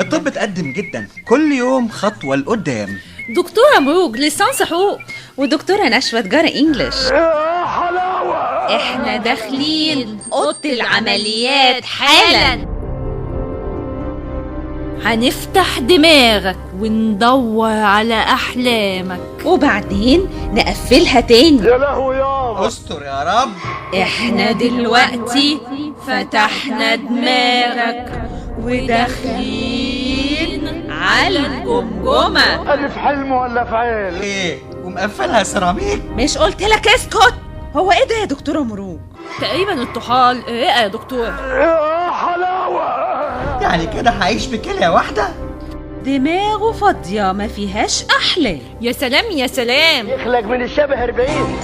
الطب اتقدم جدا، كل يوم خطوة لقدام. دكتورة مروج ليسانس حقوق، ودكتورة نشوى تجارة English. احنا داخلين اوضة العمليات حالا. هنفتح دماغك وندور على احلامك وبعدين نقفلها تاني. يا لهوي يابا، استر يا رب. احنا دلوقتي فتحنا دماغك وداخلين على الجمجمة. ألف حلم ولا فعل؟ ايه ومقفلها سيراميك؟ مش قلت لك اسكت؟ هو ايه ده يا دكتورة مروج؟ تقريبا الطحال رئة يا دكتور. يا حلاوة، يعني كده هعيش بكلية واحدة؟ دماغه فاضية ما فيهاش أحلام. يا سلام يا سلام، يخلق من الشبه 40.